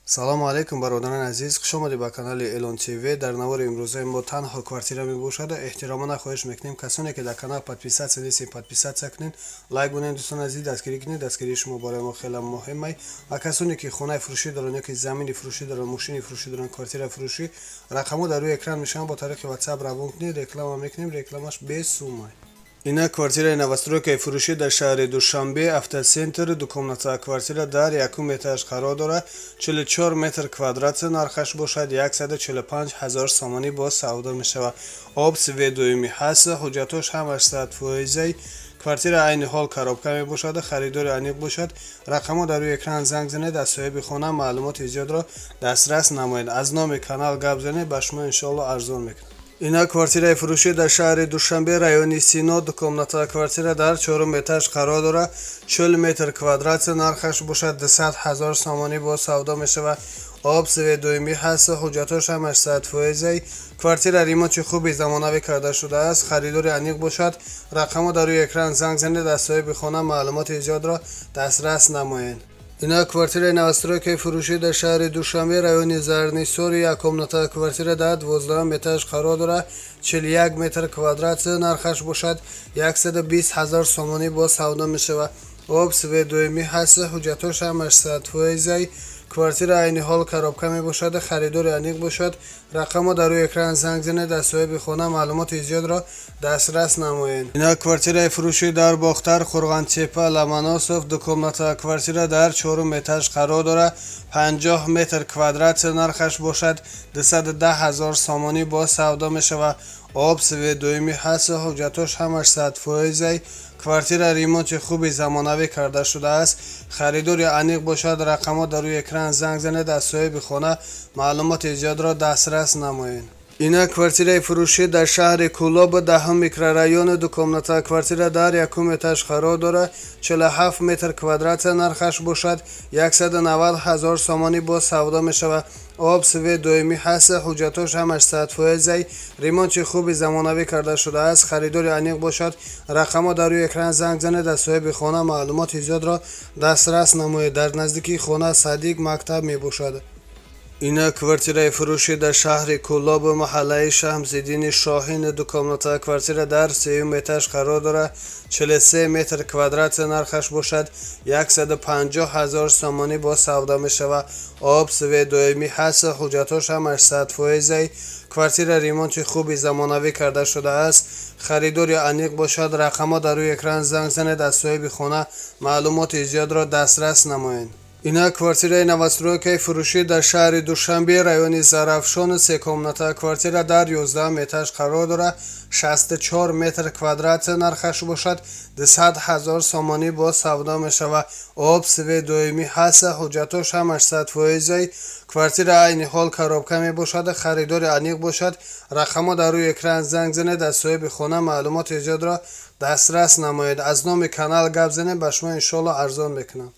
Салому алайкум, бародарони азиз, хушомадед ба канали Элон ТВ. Дар навори имрӯзаи мо танҳо квартира мебошад. Эҳтиромона хоҳиш мекунем, касоне ки дар канал подписаться нестед, подписаться кунед, лайк бонед. Дӯстони азиз, дастгирӣ кунед. Дастгирии шумо барои мо хеле муҳимай. Ва касоне ки хонаи фурӯшӣ доранд ё ки замини фурӯшӣ доранд, мошини фурӯшӣ доранд, квартира фурӯшӣ, рақамҳо дар рӯи экран мешаванд, бо тариқи WhatsApp равон кунед, реклама мекунем, рекламаш бесумай. Ина квартираи новостройкаи фурӯшӣ дар шаҳри Душанбе, Автоцентр, двухкомнатная квартира дар якум этаж қарор дорад, 44 метр квадрат, нархаш бошад 145 ҳазор сомонӣ, бо савдо мешавад. Об, свет доимӣ ҳаст, ҳуҷҷатош ҳамаш 100%. Квартира айни ҳол коробка мебошад. Харидори аниқ бошад, рақамҳо дар рӯи экран, занг занед, аз соҳиби хона маълумоти зиёдро дастрас намоед. Аз номи канал гап занед, ба шумо иншоалло арзон мекунад. Ина квартираи фурӯшӣ дар шаҳри Душанбе, райони Сино, двухкомнатная квартира дар чорум этаж қарор дорад, 40 метр квадрат, нархаш бошад 200 ҳазор сомонӣ, бо савдо мешавад. Об, свет доимӣ ҳаст, ҳуҷҷатош ҳамаш 100%. Квартира ремонти хуби замонавӣ карда шудааст. Харидори аниқ бошад, рақамҳо дар рӯи экран, занг занед, аз соҳиби хона маълумоти зиёдро дастрас намоед. Ина квартираи новостройкаи фурӯшӣ дар шаҳри Душанбе, райони Зарнисори, яккомната квартира дар 12-ум этаж қарор дорад, 41 метр квадрат, нархаш бошад 120 ҳазор сомонӣ, бо савдо мешавад. Об, свет доимӣ ҳаст, ҳуҷҷатош ҳамаш 100%. Квартира айни ҳол коробка мебошад. Харидори аниқ бошад, рақамҳо дар рӯи экран, занг занед, аз соҳиби хона маълумоти зиёдро дастрас намоед. Ина квартираи фурӯшӣ дар Бохтар, Қурғонтеппа, Ломоносов, двухкомнатная квартира дар чорум этаж қарор дорад, 50 метр квадрат, нархаш бошад 210 ҳазор сомонӣ, бо савдо мешавад. Об, свет доимӣ ҳаст, ҳуҷҷатош ҳамаш 100%. Квартира ремонти хуби замонавӣ карда шудааст. Харидори аниқ бошад, рақамҳо дар рӯи экран, занг занед, аз соҳиби хона маълумоти зиёдро дастрас намоед. Ина квартираи фурӯшӣ дар шаҳри Кӯлоб, 10-ум микрорайони, двухкомнатная квартира дар якум этаж қарор дорад, 47 метр квадрат, нархаш бошад 190 ҳазор сомонӣ, боз савдо мешавад. Об, свет доимӣ ҳаст, ҳуҷҷатош ҳамаш 100%. Ремонти хуби замонавӣ карда шудааст. Харидори аниқ бошад, рақамҳо дар рӯи экран, занг занед, аз соҳиби хона маълумоти зиёдро дастрас намоед. Дар наздикии хона садик, мактаб мебошад. Ина квартираи фурӯшӣ дар шаҳри Кӯлоб, маҳаллаи Шамсиддини Шоҳин, двухкомнатная квартира дар сеюм этаж қарор дорад, 43 метр квадрат, нархаш бошад 150 ҳазор сомонӣ, боз савдо мешавад. Об, свет доимӣ ҳаст, ҳуҷҷатош ҳамаш 100%. Квартира ремонти хуби замонавӣ карда шудааст. Харидори аниқ бошад, рақамҳо дар рӯи экран, занг занед, аз соҳиби хона маълумоти зиёдро дастрас намоед. Ина квартираи новостройкаи фурӯшӣ дар шаҳри Душанбе, райони Зарафшон, секомната квартира дар 11-ум этаж қарор дорад, 64 метр квадрат, нархаш бошад 200 ҳазор сомонӣ, боз савдо мешавад. Об, свет доимӣ ҳаст, ҳуҷҷатош ҳамаш 100%. Квартира айни ҳол коробка мебошад. Харидори аниқ бошад, рақамҳо дар рӯи экран, занг занед, аз соҳиби хона маълумоти зиёдро дастрас намоед. Аз номи канал гап занед, ба шумо иншоалло арзон мекунам.